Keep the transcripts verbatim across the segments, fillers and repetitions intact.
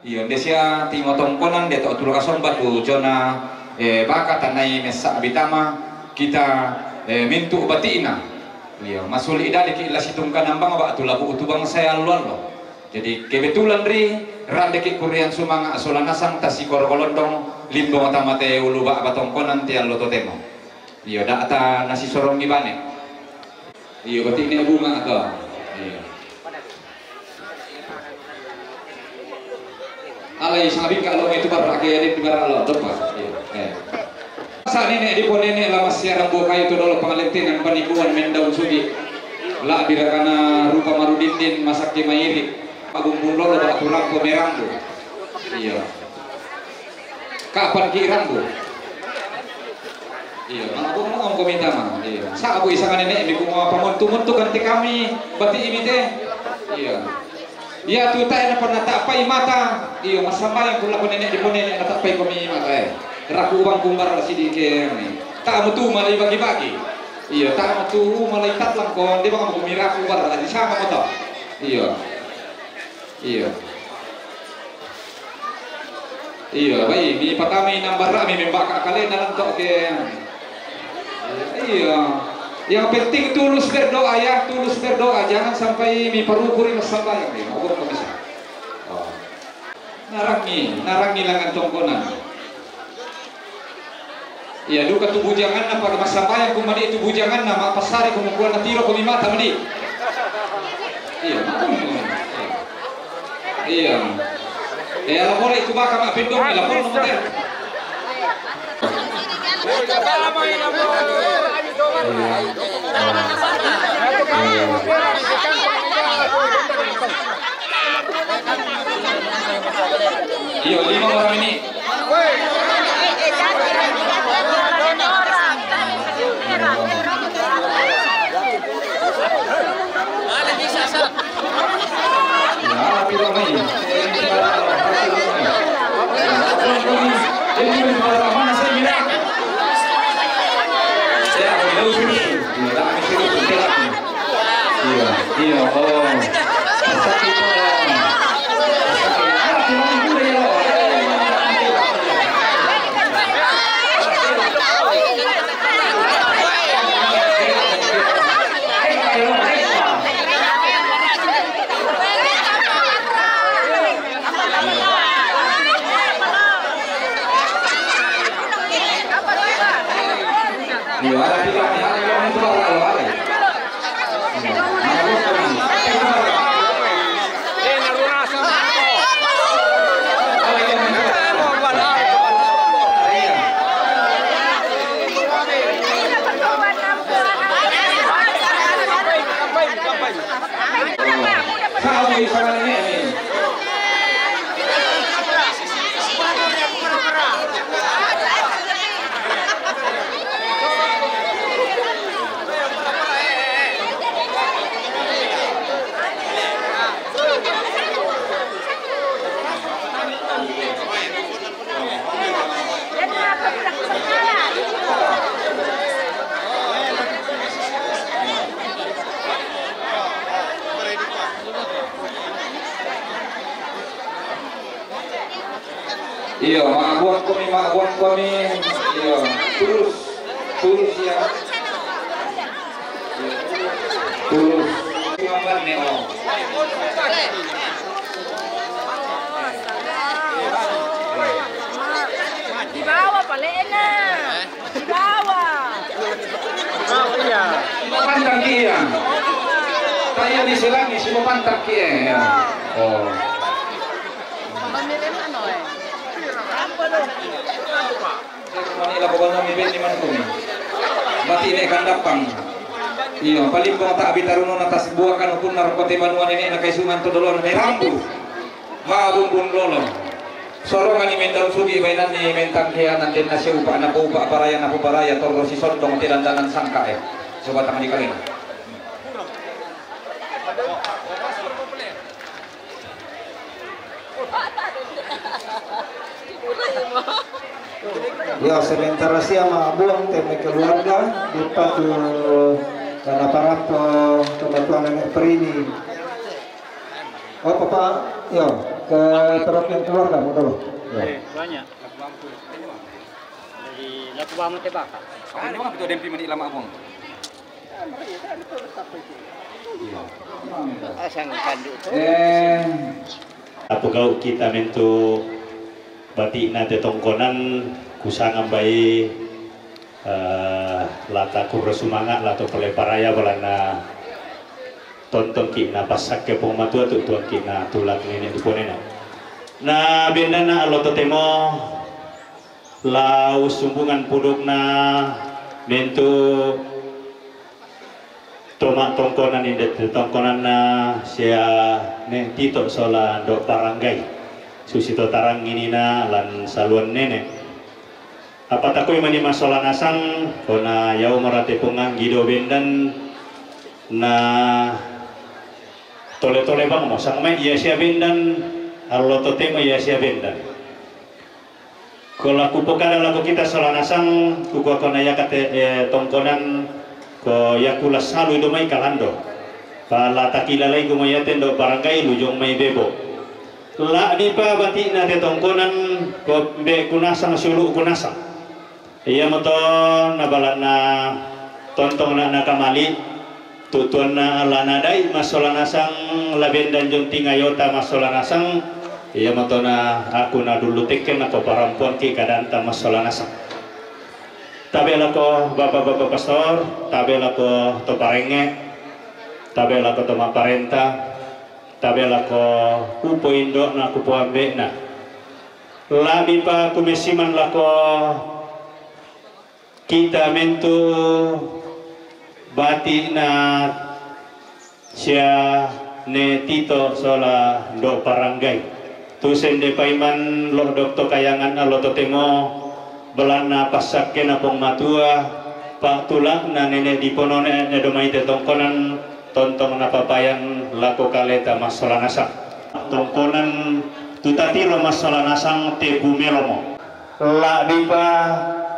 Iyo, nde sia timo tongkonan, nde to tulo kasomba tu jona, eh, baka tanai messa bitama kita, eh, mintu bati'na. Iyo, masuli dadi ki la situngka nambang ba tu labu tu bangsa allo-allo. Jadi kebetulan ri rande ki kurian sumanga sola nasang tasikoro kolondong limbo mata mate ulu ba batongkonan ti allo totemo. Iyo, data nasisorongi bane. Iyo, berarti ini bunga atau? Iyo. Alai sabing kalau itu barak ke ada di barak lo, depan. Iyo. Eh. Sa nene di po nene lama siarang buah kayu tu dolo pangalentenan panipuan mendaun sugi. La birakana rupa marudindin masak di mairi. Pagumpul dolo barak tulang pemerang tu. Iyo. Kapan ki rambu? Iyo, mangko mangko minta ma. Iyo. Sa abu isanga nene mi kuma pamontu-montu kan te kami bati imi te. Iyo. Iya tu ta ena pernah tak pai mata. Iyo, masambayang kula ko nene di po nene na tak pai kami mata eh. Raku ubang kumbar la sidi ke ni. Tak mutu malai bagi-bagi. Iyo, tak mutu malai tak langkon dia bang kami raku bar la di sama moto. Iyo. Iyo. Iyo, bai, mi patami nambar mi membaka kalena lantok ke. Iyo. Yang penting tulus berdoa ya, tulus berdoa. Jangan sampai mi parukuri masambayang ya. Apa kau bisa? Oh. Narangi, narangi langan tongkonan. Iya, duka tu bujanganna, pada masambayang ku madi tu bujanganna, ma pasari ku mukua na tiro ku mi mata madi. Iya, makun. Iya. Eh, lapor itu baka ma pindong, lapor nomor dia. Iyo, lima orang ini. Ya, tapi orang ini. Ini orang mana saya bilang? Ya, jauh sini. Iya, iya, oh. Iyo, maabuan kami, maabuan kami. Iyo, tulus, tulus ya. Tulus. Lambat nih, oh. Di bawah palena. Di bawah. Pantang ki iya. Saya di silang, di sini pantang ki iya. Oh. Mani la ko bana mi beni man kumi. Bati ne kandapang. Iyo, palimbong ta abitaruno na tas buakan ukun na rokote banua nene na kaisungan to dolon me rambu. Mabumbung lolo. Sorongani mendal sugi mainan ni mentang kianan den nasi upa na upa paraya na paraya torro si sondong ti dandanan sangka eh. Sobatang di kalena. Ya, sementara sia ma buang teme keluarga, di patu karena parampo kebetulan nenek perini. Oh, Papa, ya. Ke terapian keluarga, mau tahu? Ya. Eh, banyak. Dari Laku Bama te baka. Ini orang betul dempi mani lama abang. Asang kandu tu. Eh, apa kau kita mentu batina te tongkonan kusanga bai, eh, lata kurre sumanga lato pole paraya balana tontong ki na passakke pong matua tu tuang ki na tulak nene di ponena. Na bendana alo totemo la usumbungan pudukna mentu toma tongkonan inde tongkonanna sia ne tito sola do paranggai. Susi to tarang inina lan saluan nene. Apa takoi mani masola nasang, kona yau marate punganggi do bendan na tole-tole bang mo, sang mai ia sia bendan, allo totemo ia sia bendan. Ko laku pokada lako kita sola nasang, kukua kona ia kate, eh, tongkonan, ko ia kula salu do mai kalando. Pala takilalai kumo ia tendo paranggai lujong mai bebo. La dipa batina te tongkonan, ko be kunasang sulu kunasang. Ia moto na balana tontong na nakamali, tutuanna la nadai masola nasang, la bendan jonting ayota masola nasang. Ia moto na aku na dulu tekken nako parampuan ki kadanta masola nasang. Tabe lako bapa-bapa pastor, tabe lako to parenge, tabe lako to maparenta, tabe lako kupo indo na kupo ambe na. Labi pa kumesiman lako kita mentu bati na sia ne tito sola do paranggai. Tu sende paiman lo dokto kayangan alo totemo belanna passakke na pong matua, pa tulak na nene diponone ne domaite tongkonan, tontong napapayan lako kaleta massola nasang. Tongkonan tu tatiro massola nasang te pumelomo. Labi pa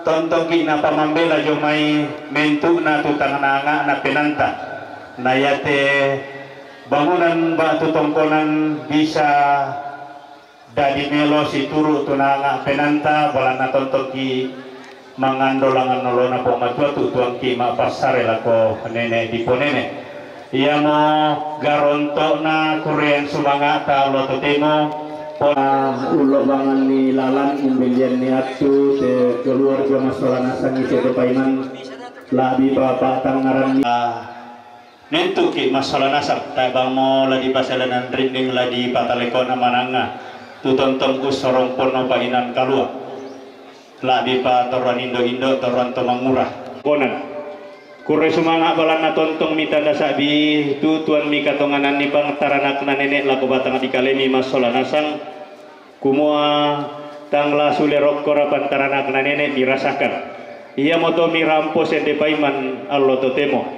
tontongki napamambela jomai mentu'na tu tangnanga na penanta. Na iate bangunan batu tongkonan bisa dadi melo situru tu nanga penanta, balana tontongki mangando langan nolona pong matua tu tuangki mapassare lako nene diponene. Iamo garonto'na kurean sumanga'ta lo totemo. Pona ullo bangan ni lalan umbelian ni attu te keluarga massola nasangi sedo paiman labi bapak tangaran ni. Nentuki massola nasang, tae bangmo la dipaselenan rinding la dipatalekona mananga tu tontong ussorong ponno painan kalua. Labi pa torroan indo-indo, torroan to mangura. Konan. Kurre sumanga balanna tontong mita dasabi tu tuan mika tongananni pangtaranakna nene lako batang dikalemi massola nasang. Kumua tang la sule rokkora pangtaranakna nene mirasakan. Iamoto mirampo sende paiman allo totemo.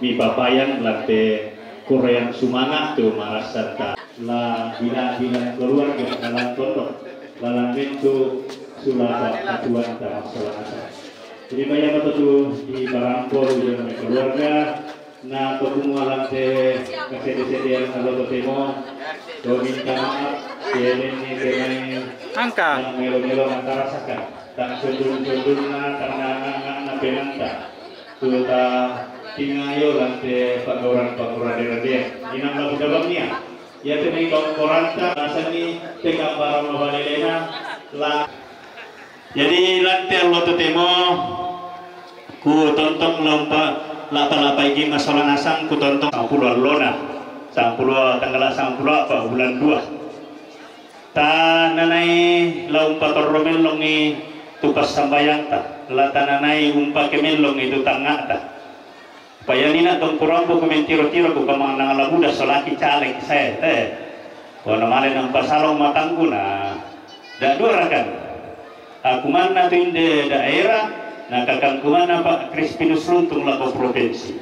Mipapayan lante kurrean sumanga tu marasanta. La bila-bila keluarga dalam tondok, dalam bentuk sulapa katuanta masalah asal. Jadi banyak betul di barangkol yang keluarga, na to kumua lante kasede-sedean allo totemo, to minta maaf, kene ni kenai angka melo-melo antara saka, tak sundun-sundun na karena anak-anak na penanta. Tuta tingayo lante pagauran-pagauran dera dia. Inang labu dabang nia. Ya tenai kau koranta, rasani tekambara mabalelena, la. Jadi lante allo totemo ku tontong lompa lapa-lapa iki masola nasang ku tontong sangpulo allona. Sangpulo tanggal sangpulo apa bulan dua. Ta nanai la umpatorro mellongi tu passambayangta, la tananai umpake mellongi tu tangnga'ta. Payanina tongkurambo ku mentiro-tiro ku kamang nang labuda solaki caleg saya te. Kono male nang pasalong matangku na da dua rakan. Aku manna tu inde daerah, na kakangku manna Pak Crispinus Runtung lako provinsi.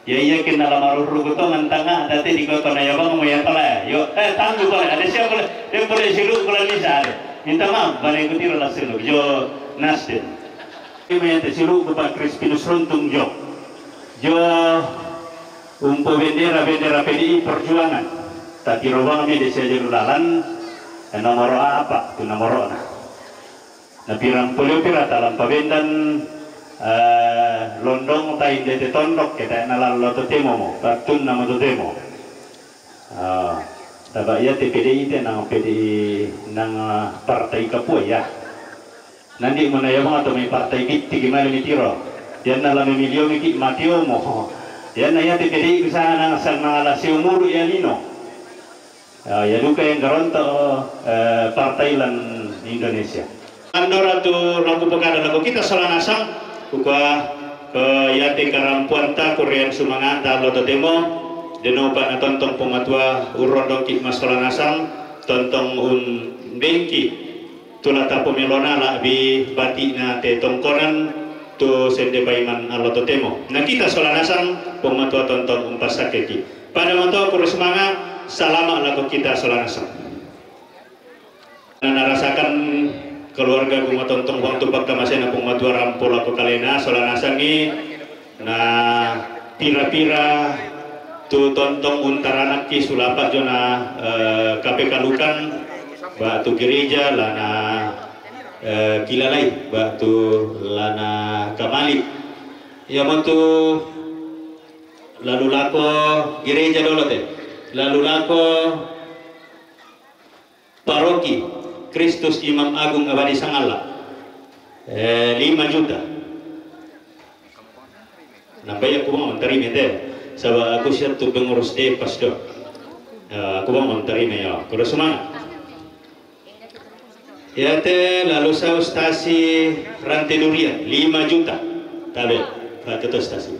Ya iya kenna la marurru ko tongan tanga date di kota na yabang mo ya pala yo eh tanggu pala ada siapa le dia boleh silu pala ni sare. Minta maaf bane ku tiro la silu jo Nasdem. Ima ya te silu ko Pak Crispinus Runtung jo. Jo umpo bendera bendera P D I Perjuangan. Tapi robang mi de sia jelu lalan, eh, nomoro apa tu nomorona. Na pira mpolio pira talam pabendan, eh, londong tain de te tondok ke ta na lalo totemo mo, patun nama totemo. Ah, taba ia te P D I te nang P D I nang, ah, partai kapua ia. Nandi mo na ia bang atau mai partai bitti ki mali mitiro. Ia na lame milio miki matio mo. Ia na ia te P D I bisa nang asal mangala seumur ia lino. Ah, ia duka yang garonto, eh, partai lan Indonesia. Andora tu lagu pekada lagu kita sola nasang, kukua, eh, ia te karampuanta kurian sumanganta lo totemo, deno pa na tontong pematua urondong ki masola nasang, tontong un bengki, tula tapo melona la bi bati na te tongkonan, tu sende paiman alo totemo. Na kita sola nasang, pematua tontong umpasakeki. Pada moto kurus manga, salama lako kita sola nasang. Na narasakan keluarga ku matontong waktu pakkamasena Puang Matua rampo lako kalena sola nasangi na pira-pira tu tontong untaranakki sulapa jona, eh, K P K Lukan, ba tu gereja lana, eh, kilalai, ba tu lana kamali. Ia montu lalu lako gereja dolo te. Lalu lako Paroki Kristus Imam Agung Abadi Sangalla, eh, lima juta. Nambai aku mau terima te. Saba aku siap tu pengurus depas do. Eh, aku mau terima ya. Kurus semangat. Ya te lalu sau stasi Rante Durian lima juta. Tabe, Rante to stasi.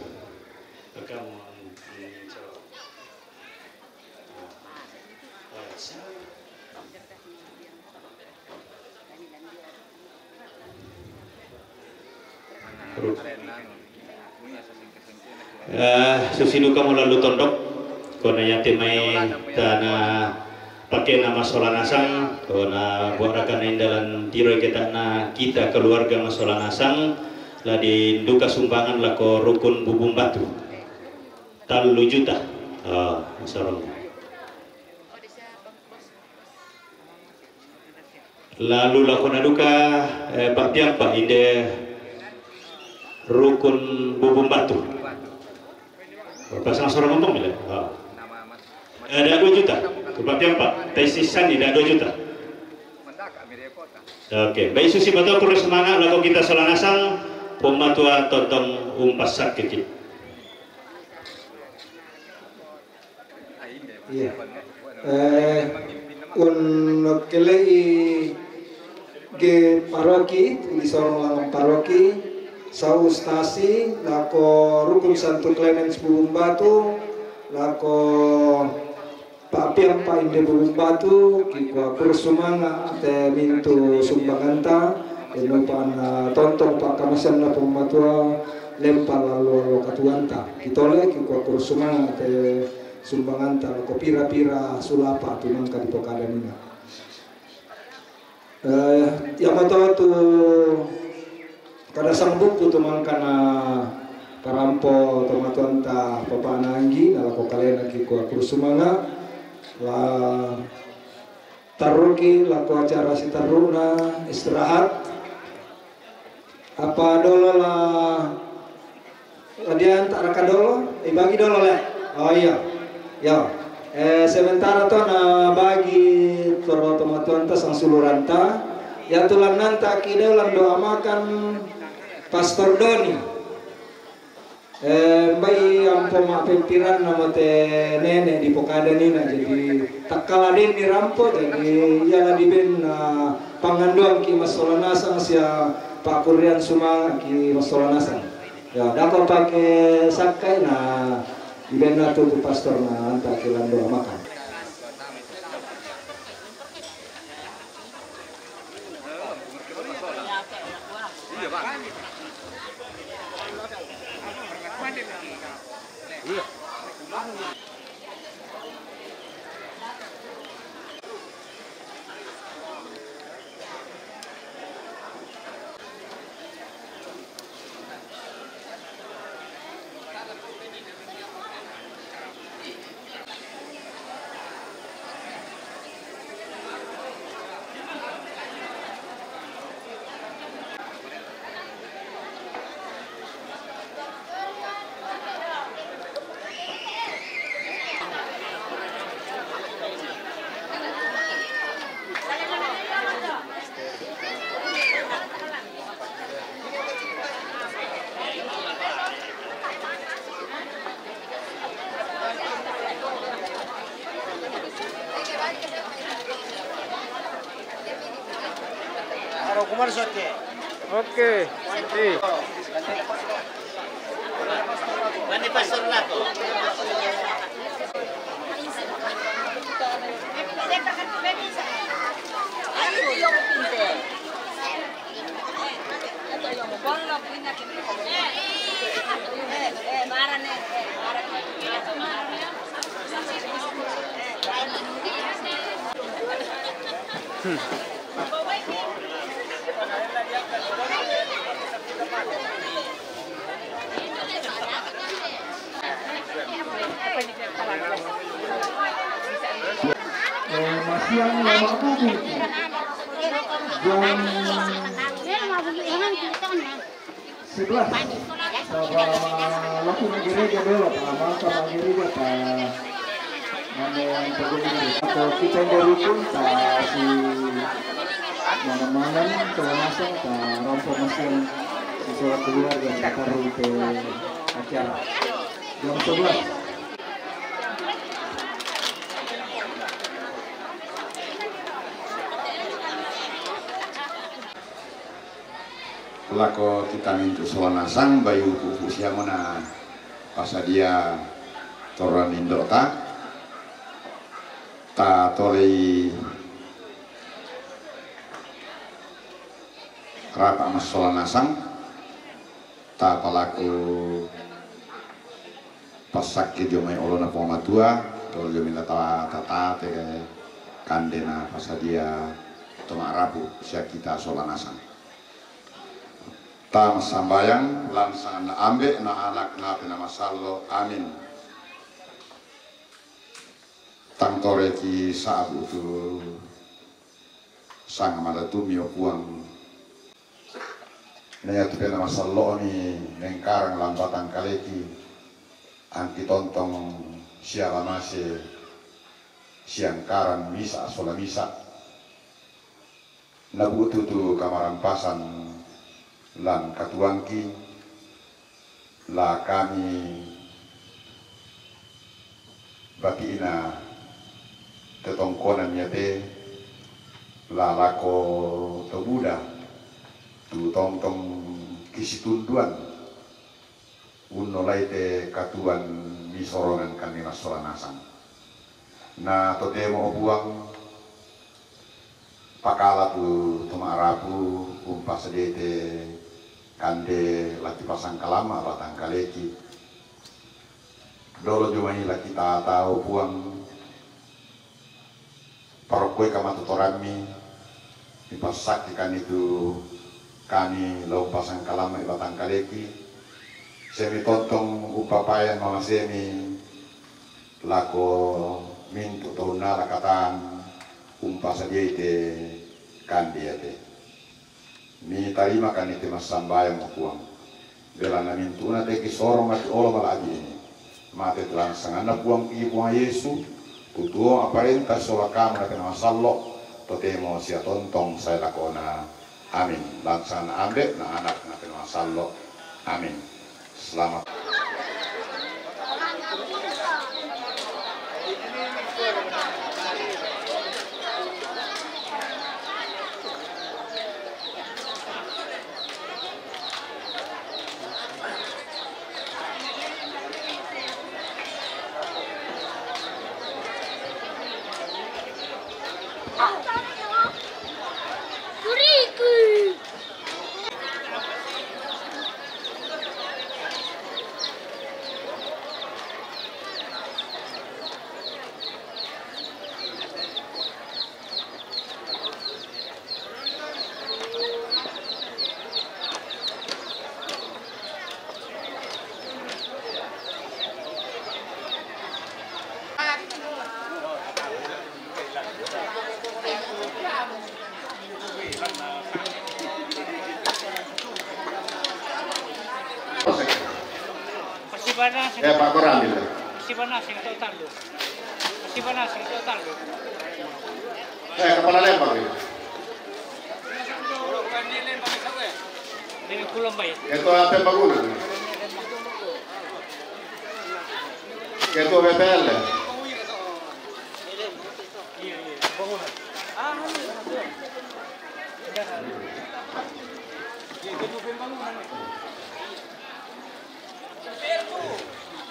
Eh, susi duka mo lalu tondok, kona yate mai tana pake nama sola nasang, kona buat rakana indalan tiro kita na kita keluarga masola nasang, la di duka sumbangan lako rukun Bubung Batu. Tallu juta. Ah, sorong. Lalu lakona duka, eh, Pak Piampa inde rukun Bubung Batu. Pasang sorong ngomong bila. Ah. Eh, ada dua juta. Pak Piampa, taisi sani ada dua juta. Oke, baik susi bato kurus semangat lako kita sola nasang, Puang Matua tontong umpas sakit. Iya. Eh, un kelei ge paroki, di sorong langan paroki, sau stasi, lako rukun Santo Clemens Bubung Batu, lako Pak Piampa inde Bubung Batu, kikua kurus sumanga te mintu sumbanganta, eno pan, ah, tontong pakamasan na pematua, lempa lalu alo katuanta. Kitole, kikua kurus sumanga te sumbanganta lako pira-pira sulapa tu mangka di pokadanina. Eh, ia mato tu kada sangbuku tu mangka na parampo tomatuanta papananggi, na lako kalena kikua kurus sumanga, la tarruki lako acara sitarruna istirahat. Apa dolo la, la dianta raka dolo? Ibagi dolo le. Oh iya. Ya. Eh, sementara to na bagi toro tomatuanta sangsuluranta. Ya tulannanta ki dolo lando amakan Pastor Doni. Eh, mbai ampo mappempiranna mate nene di pokadanina, jadi takkala denni rampo, jadi iala diben, ah, pangandoangki massola nasang sia pakkurrean sumanga'ki massola nasang. Ya, dako pake sakkai na dibenna tu, tu pastor na anta ki lando makan. Oke. Oke. Eh, masiang lama bubu. Jam sebelas. Saba malaku na gereja dolo, pa masa ma gereja, pa mane yang paguni. Atau kita yang dari pun, pa si mana-mana, kalau masang, pa rompo masiang, si sola keluarga, kita taruh ke acara. Jam sebelas. Lako kita mintu sola nasang, bayu pupu siamo na pasadia toran indota, ta tolei rapa massola nasang, ta palaku passakke dio mai olona Puang Matua, tolo dio mai tata-, tatate kande na pasadia to ma'rapu sia kita sola nasang. Ta massambayang, lan sanganna Ambe', na Anak, na Penaa Masallo'. Amin. Tang toreki sa'bu tu sanga madatummi, o Puang. Na iatu Penaa Masallo'mi mengkarang lan batang kaleki, angki tontong siala mase siangkarang misa' sola misa'. Nabu'tu tu kamarampasan lan katuoangki, la kami bati'na te tongkonan iate, la lako to buda tu tongtong kisitunduan, unnolai te katuoan misorongan kami massola nasang. Na totemo, o Puang, pakala tu to ma'rapu umpasadiai te kande la kipasangkalamma batang kaleki. Dolo dio mai la kitata, o Puang, parokkoi kamatotorammi, mipassakkekanni tu kami la umpasangkalamma batang kaleki, semi tontong umpapayan mamasemi lako mintu' to unnala katan umpasadiai te kande iate. Mitarimakanni te massambayang, o Puang. Belanna mintu'na te kisorong mati olo mala'bi'ni. Mate tu lansanganna Puang, i Puang Yesu, kutuo ma'parenta sola Kamu na Penaa Masallo', totemo sia tontong sae lakona. Amin. Lansanganna Ambe', na Anak, na Penaa Masallo'. Amin. Selamat. Pasibana sing, eh, Pak Koramil. Pasibana sing to tallu. Pasibana sing to tallu. Eh, kepala lembang ini. Ini pulang baik. Itu apa bangunan? Ketua B P L. Iya, iya, bangunan. B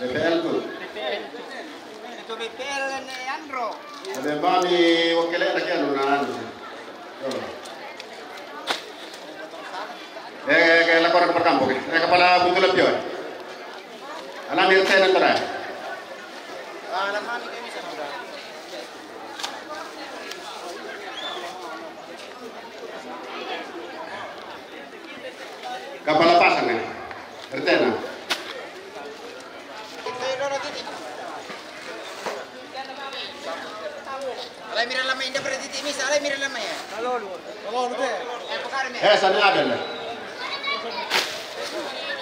P L tu. Itu B P L ne Andro. Ada bami wakil lagi anu na anu. Eh, ke la kora ke perkampo ke. Eh, kepala buntu lepio. Alam irte na tara. Kapala pasang eh. Retena. Alai mira lama inda berarti timis, alai mira lama ya. Eh, sana Abel.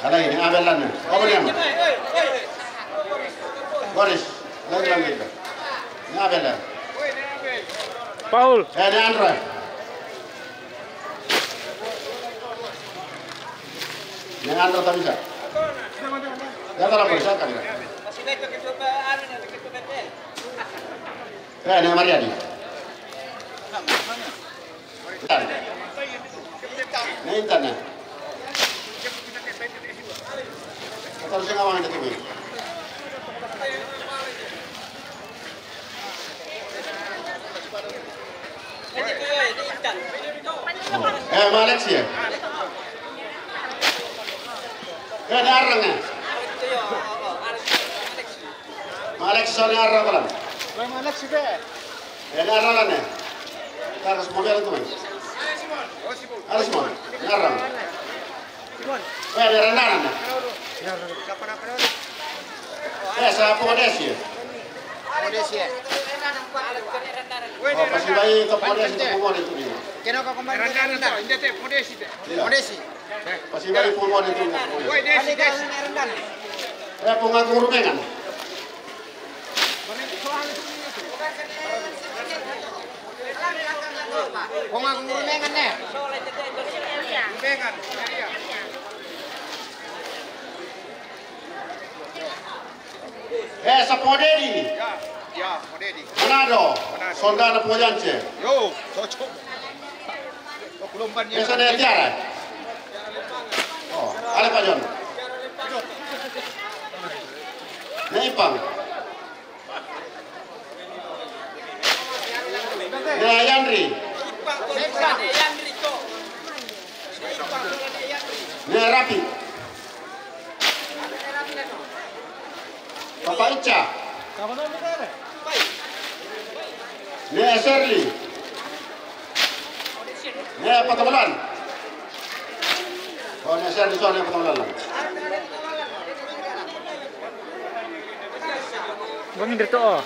Alai ini Abel lana. Apa dia? Boris. Alai mira lama inda. Ini Abel. Paul. Eh, ini Andra. Yang anda tak bisa. Ya, tak apa, silakan ya. Eh, ini Mariadi. Intan. Ini Intan ya. Atau saya ngawang itu. Eh, Malek sih ya? Eh, ini arang ya? Malek sana arang kalan. Malek sih, Pe. Eh, ini arang kalan ya? Taruh semua itu, Mas. Ada semua. Ini arang. Eh, ada rendanan ya? Eh, saya Podes ya? Podes ya? Oh, pasi bayi ke Podes itu, Podes itu dia. Kena kau kembali rendanan. Inda te, Podes itu. Iya. Podes. Pasi bayi Podes itu, Podes. Woi, Desi, Desi. Eh, pengaku rumengan. Kong aku ngurunengan ne. Ngurunengan. Eh, sa Podedi. Ya, ya, Podedi. Manado. Manado. Sondana Pojance. Yo, cocok. Kok belum ban ya? Esa ne Tiara. Oh, ale Pajon. Ne Ipang. Ne Yandri. Ne Rapi. Papa Ica. Ne Shirley. Ne Patabalan. Oh, ne Shirley, so ne Patabalan. Bangin dito, oh.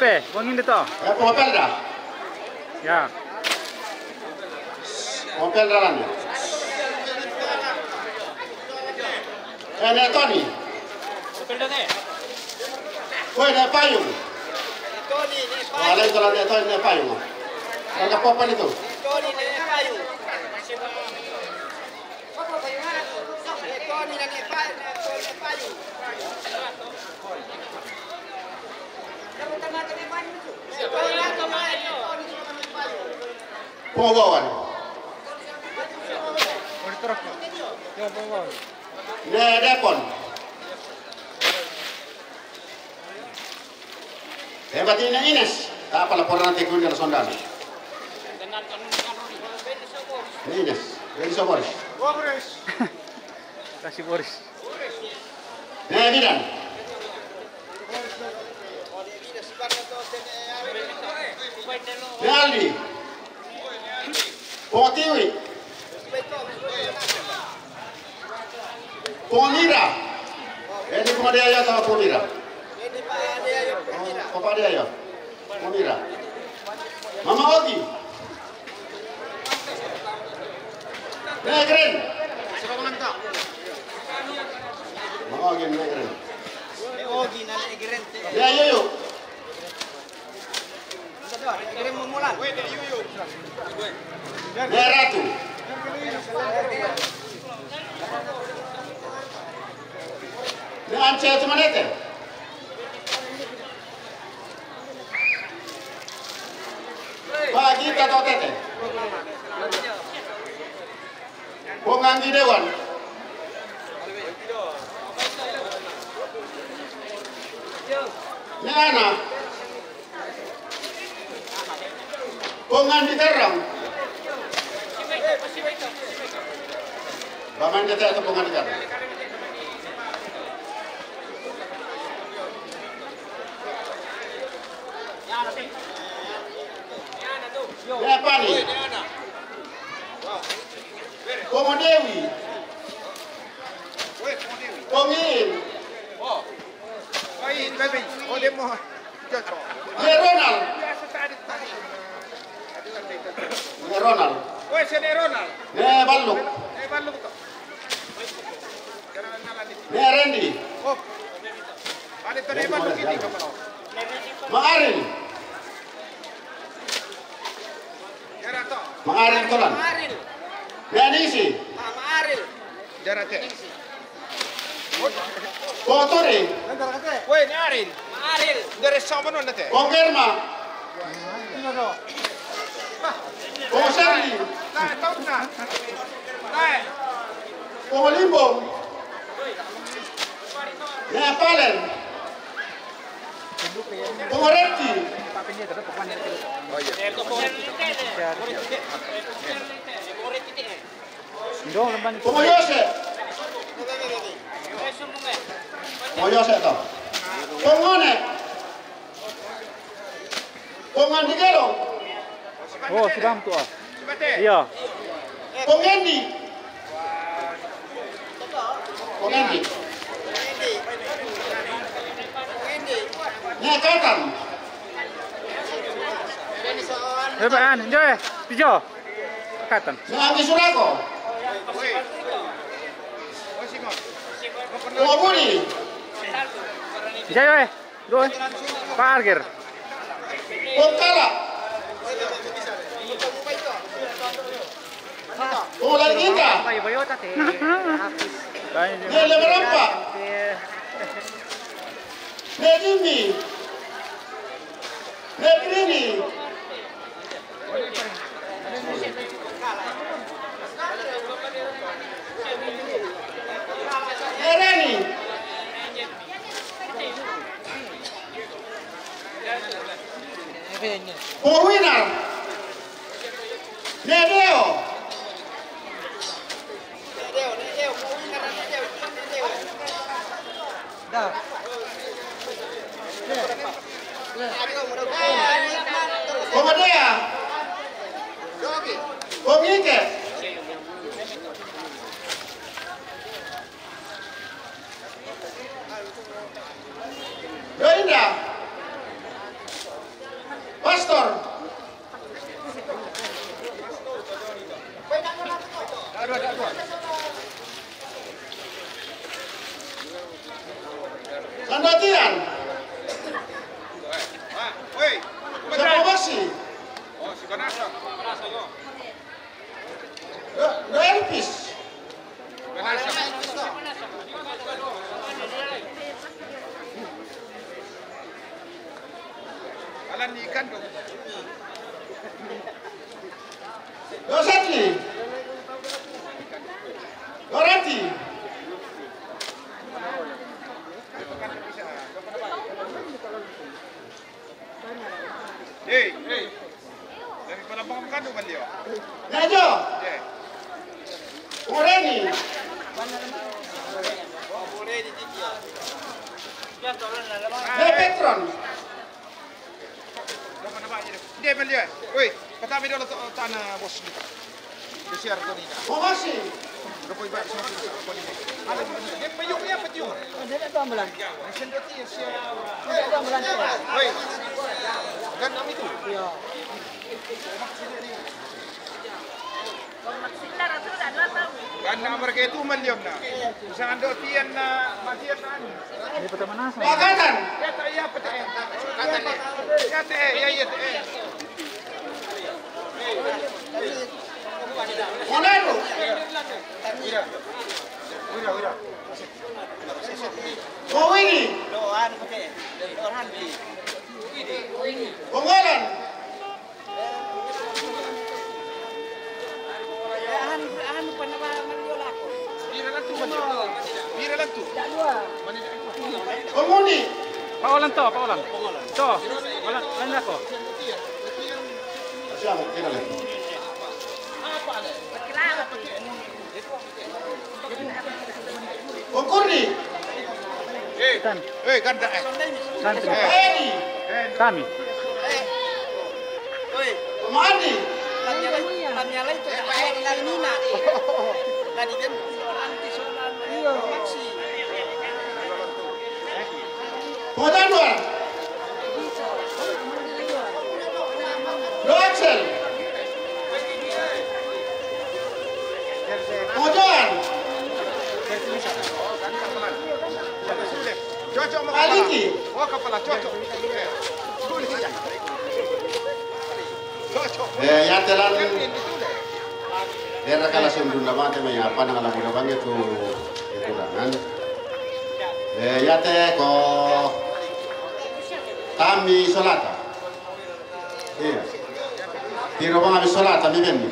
Pe, bangin dito. Eh, pengopel dah. Ya. Pengopel dah lah ni. Eh, ne Tony. Woi, ne Payung. Wala itu lah ne Tony, ne Payung. Ada apa itu? Pogowan. Ne Depon. Hebat ini Ines. Tak apa laporan nanti gue dari Sondan. Ini Ines. Dari Soboris. Kasih Boris. Ne Bidan. Ne Aldi. Potiwi. Ponira. Edi Ponira ya sama Ponira. Papa dia ya. Ponira. Mama Ogi. Negrin. Mama Ogi Negrin. Ogi na Negrin. Ya, yo, yo. Ne Ratu. Ne Ance Tumanete. Kita to tete. Pongan di dewan. Ni ana. Pongan di terang. Paman kita itu pongan di terang. Ni apa ni? Pongo Dewi. Pongin. Ni Ronald. Ni Ronald. Ni Balluk. Ni Randy. Maarin. Maarin Tolan. Ni Anisi. Poturi. Weh, ni Aril. Aril. Dari sama non nate. Kongerma. Kosarli. Kolimbong. Ni Palen. Pongo Reti. Pongo Yose. Pongo Yose to. Pongo ne. Pongo Andigero. Oh, sudah tu ah. Iya. Pongo Endi. Pongo Endi. Ni Katan. Eh, Pak An, enjoy. Tijo. Katan. Ni Anggi Surako. Pongo Budi. Enjoy, eh. Go. Parkir. Pongkala. Pongo Langita. Ni Lemerampa. Ni Jimmy. Ni Prini. Ni Reni. Pongo Winar. Ni Deo. Pongo Dea. Pongo Ike. Doinda. Pastor. Sandatian. Siapa masih? Do, do Elvis. Alan ni ikan tu. Do Satli. Do Rati. Hei, hei. Dari Palembang bukan tu beliau? Raja. Okey. Ureni. Dia patron. Dia beliau. Oi, kata beliau letak tanah bos ni. Besiar tu ni. Makasih. Dia payung ni apa tiung? Dia nak ambulan. Mesin dia tiung siap. Dia nak ambulan. Oi. Kan kami tu. Ya. Kan nak mereka itu meliam na. Usah ando tian na matian na. Ini pertama nasa. Pakatan. Ya tak ya pete. Kata ya. Ya te ya ya te. Monero. Wira. Wira, wira. Kowini. Doan pete. Doan di. Pongolan. Komuni. Paolan to, paolan. To, wala, wala ko. Siamo, tira lì. Concordi? Tan. Eh, canta, eh. Tan. Eh. Kami. Mani. Kodanwar. Lo Axel. Kodan. Aliki. Eh, ya telan. Era kala sundun la mate mai apa na kala mula bange tu kekurangan. Eh, ya te ko tami solata. Iya. Tiro bang ami solata mi benni.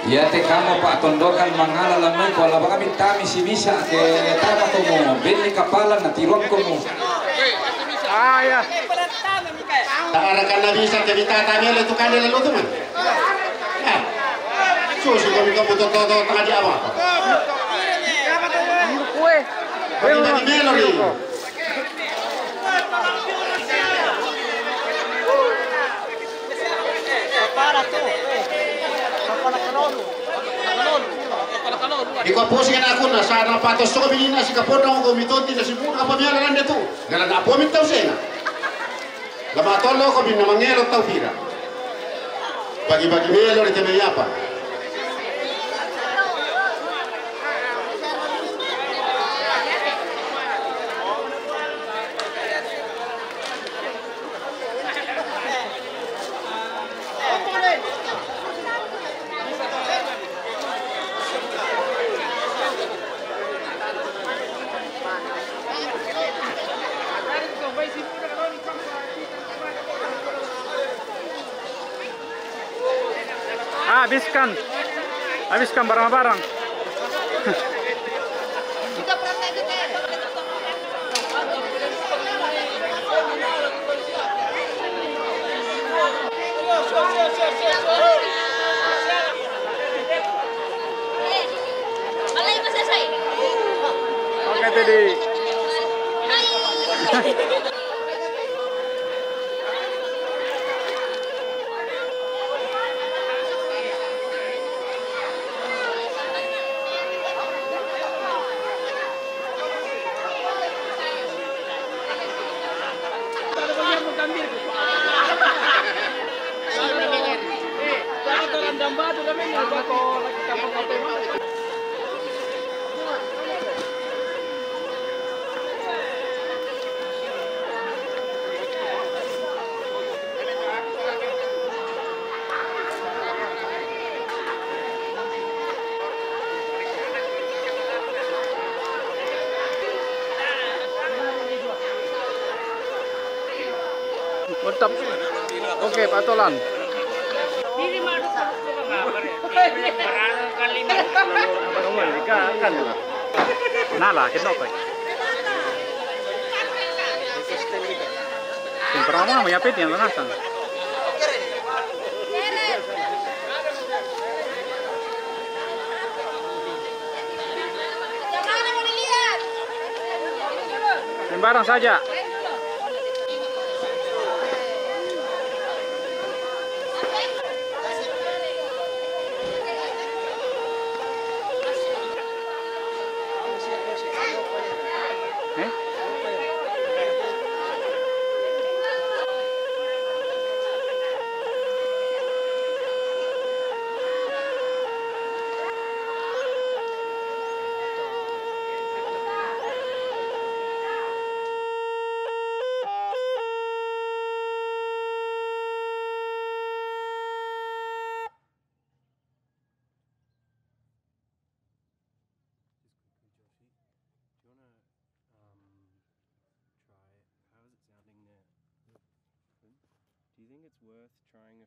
Iya te kamo Pak Tondokan mangala lamai ko ala baka mi tami si bisa ke tama komo benni kapala na tiruan komo. Ah, iya. Takara kana bisa ke bita tami le tu kande le lutu man. Eh. Susu komi komi to to to tanga di apa? Kue. Kami bagi melori. Iko pusi kana kuna sana pato soko binina si kapondo ko mitonti na si muna apa miala lande tu. Ngala na apo mitau sena. Lama tolo ko binna mangelo tau pira. Bagi-bagi melo di teme yapa. Ah, habiskan. Habiskan barang-barang. Oke, Teddy. Mantap. Oke, Pak Tolan. Nala, kenapa? Yang pertama, mau apa itu yang penasaran? Sembarang saja. It's worth trying a